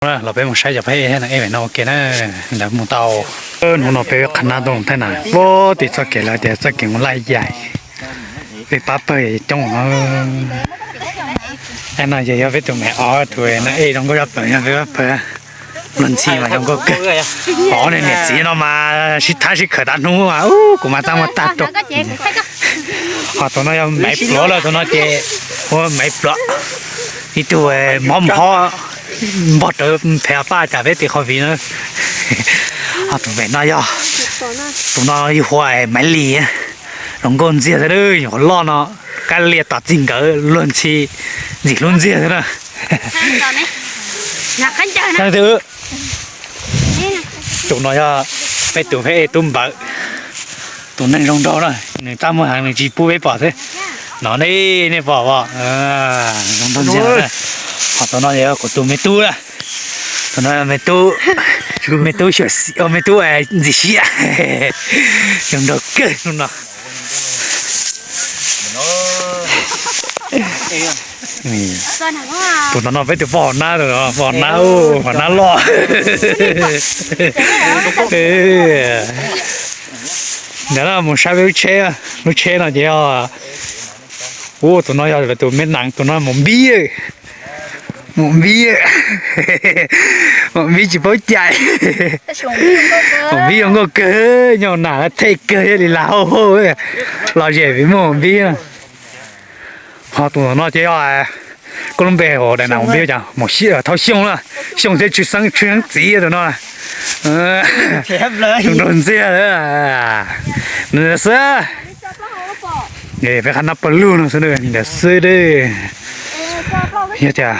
Los peb mus saib cov peb ej no ua ke na. Ntawd mus tau. Hnub no peb qha nab tuaj thaj na, puag tim txoj kev lawv tias txoj kev mus laj yaim, peb pab pawg coob. Ej no ces yog peb tus me ob tug no ej zoo nkauj zaj plaws, yog peb pab pawg. Luag ntxhi mas zoo nkauj kawg. Ob niag niam txiv no mas sib thab sib khawm tas hnub mas kuv mas txaj muag tag tuaj. Ho tus no yog Maiv Pluav lawm, tus no ces hu Maiv Pluav, ib tug mob mob npog rawv phem paj cas peb tim qhov viv na. Ho tus pem no yog, tus no yug hu ua Maiv Lis, zoo nkauj ntxiag xwb, nyuam qhuav loj no, kab lias tom txij nkawm luag ntxhi, ntxim hlub ntxiag xwb na. Tus no yog peb tus peb tub npawm, tus neeg zoo nraug na, nws txaj muag heev nws tsis pub peb pom xwb. No ne, nej pom os, zoo nraug ntxiag. Ho tus no yog kuv tus me tub na, tus no me tub, me tub xyuam xim, me tub ntxim siab, zoo nraug kawg no. Tus no no peb tus poj nab, poj nab, poj nab loj. Ntawd no mus saib peb lub tsheb, lub tsheb no ces yog, ub, tus no yog tus me nees, tus no mus npib, mus npib, mus npib tsis paub cai. Mus npib zoo nkauj kawg, nyob nas thej kawg thiaj li lam hauj hauj, los zem vim muaj mus npib na. Ho tus no ces yog, koj lub npe hu dais nas mus npib cas, Thauj Xyooj na, Xyooj thiab Tshwj Xeeb, Tshwj Xeeb txiv tus no. Zoo nraug ntxiag, ntawd xwb. Peb qha nab pawg lug no xwb, ntawd xwb. Yog tias